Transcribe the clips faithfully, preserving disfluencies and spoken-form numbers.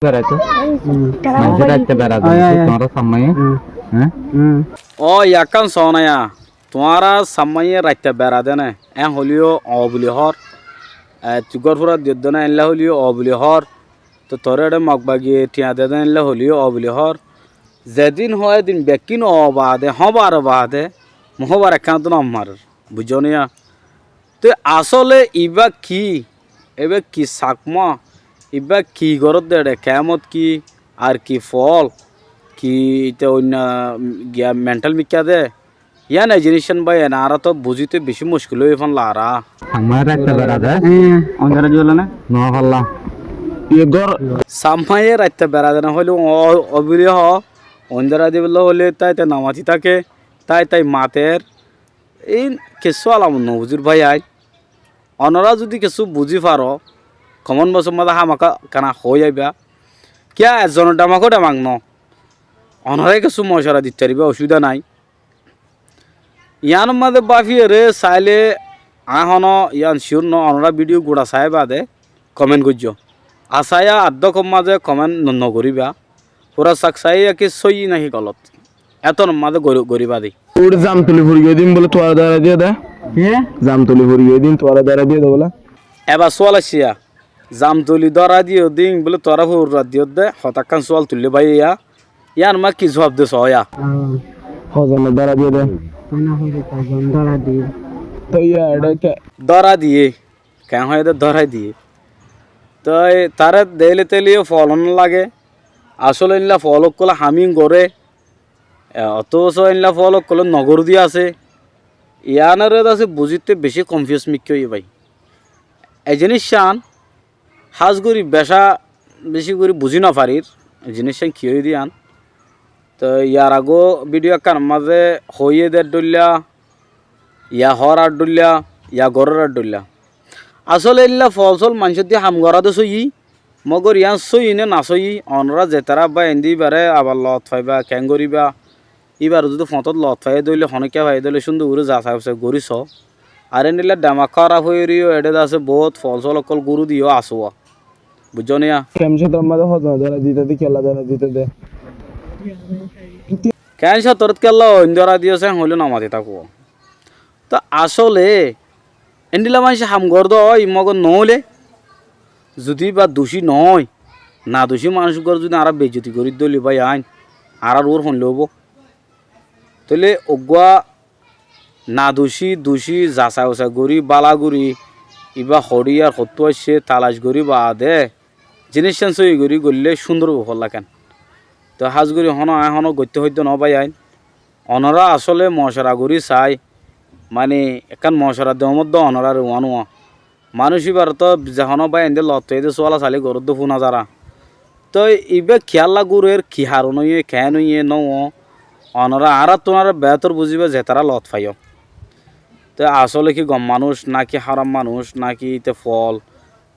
Beraito. Hmm. Maincé raitta bera de, ai, ai, ai, tuáñra sammáiye? Hmm. Hé? Hmm. Ó, yakkán soónaya, tuáñra sammáiye raitta bera de né, en hoileyó ó buli hoór. E, tui gór fura diyó de né, enla hoileyó ó buli hoór. Toi toré eçé Mog bagiye thiañ de de, enla hoileyó ó buli hoór. Zedin hoó edin bekkín ó baade, hóbar baade, mui hóbar ekkán dún marer. Buijjó niya? Te asóle ibá ki? Ibá ki Sakma? Ibá ki goródde eçé? Kemot ki? Ar ki fool? Ki ite oinno giya mental mikká de? Yían e ziníccán bái, ene añára to buzíte bicí muckil óiye fán lara. Sakmaye raitta bera de? Hé, ondóra diyólla né? Noó falla. Iye gór. Sakmaye raitta bera de né hoilé, ó, ó buli hoó, ondóra diyólla hoilé táite namati táke, tái tái mater. Iín kessú alamot nobuzír bái ain. Onorá zudi kessú buzí faro, comment boxor mazé hámaká kena hoói aibá. Kiyá ezzonor dhemakó dhemak noó. Onorá kessú mocora dit faribá, ocubida nái. Yiánor mazé báfiyeré sailé aññí honó yián sure noó, onorá bídiyo guça saái baade comment goijjó. Ar saiyá ar dókor mazé comment no-, nogoríba. Fura sak saiyá ki sóiyi náki golot. Étonor mazé gorí-, goríba dé. Uçí zamtuli furi giyé dé ín bóle tuáñre dórai diyé dé. Ki? Zamtuli furi giyé dé ín tuáñre dórai diyé dé bóle. Ebar sual aiccé yá. Zamtuli dórai diyé dé ín bóle tuáñre fura diyé dé. Hotákkan sual tuillé báiye yá. Yían mazé ki zuab de soó yá. Ah. Hozone dórai diyé dé. Mane hozone dórai diyé. Toi yá eçé ke? Dórai diyé. Keén hoiyé dé dórai diyé. Toi taré deile teile yó fool no lage. Asóle éilla fool ókkole haming goré. E, othoso éilla fool ókkole nogoré dé asé. Yiánoré dé asé buzíte bicí confuse mikká óiye bái. E ziníccán hás gorí becá bicí gorí buzí nofarír, e ziníccán ki óiye dé yián. Toi yar agó bídiyo ekkánor mazé hoiyé dé dhoilla, yá hoór ar dhoilla, yá gorór ar dhoilla. Asóle éilla fool sóol maincór dí ham gorá dé sóiyi, mogor yián sóiyi né nosóiyi, onorá zetará bái aindí íbaré abar loot faiba, keén goríba, íbaré zudi foñtót loot faiyé dé óile, honókiyá faiyé dé óile, cúndor gorí zasai fusai gorí soó. Ar endilla dhemak háraf óiyoré yó eçé dé asé boóut fool sóol ókkol gúru diyó asé wá. Buijjó niya? Kemcótor mazé hozone dórai dité dé, kiyólla dórai dité dé. Keén cótorot kiyólla oin dórai diyé sén hoilé nomati táko. Toi asóle endilla maincé ham gorédde ói mogor noóile, zudi íba ducí noói, naducí manúic uggwar zudi añára beizzoti gorí dóile bái ain, añárar uore hoilla óibo. Tóile uggwá naducí, ducí zasai usai gorí, bála gorí, ibá hoçé ar hottú aiccé talac gorí baade, ziníccán sóiyi gorí goillé cúndor óibo fólla kén. Toi hás gorí honó aññí honó goittó hoiddé noó bái ain. Onorá asóle mocora gorí sai, mani ekkán mocora deómot dé onoráre uán uá. Manúic íbaré tó ze honó bái aindé loot faiyé dé suála sailé goródde fúna zará. Toi ibá kiyólla gúrer, ki haron óiye, keén óiye nóuo, onorá añáráttu añára beétor buzíba zetará loot faiyó. Toi asóle ki gom manúic, náki háraf manúic, náki íte fool,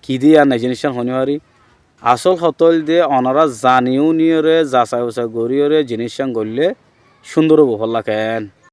ki dé yián e ziníccán hoói nofarí. Asól hotá óilde onorá zani úniyoré, zasai usai goríyoré ziníccán goillé cúndor óibo fólla kén.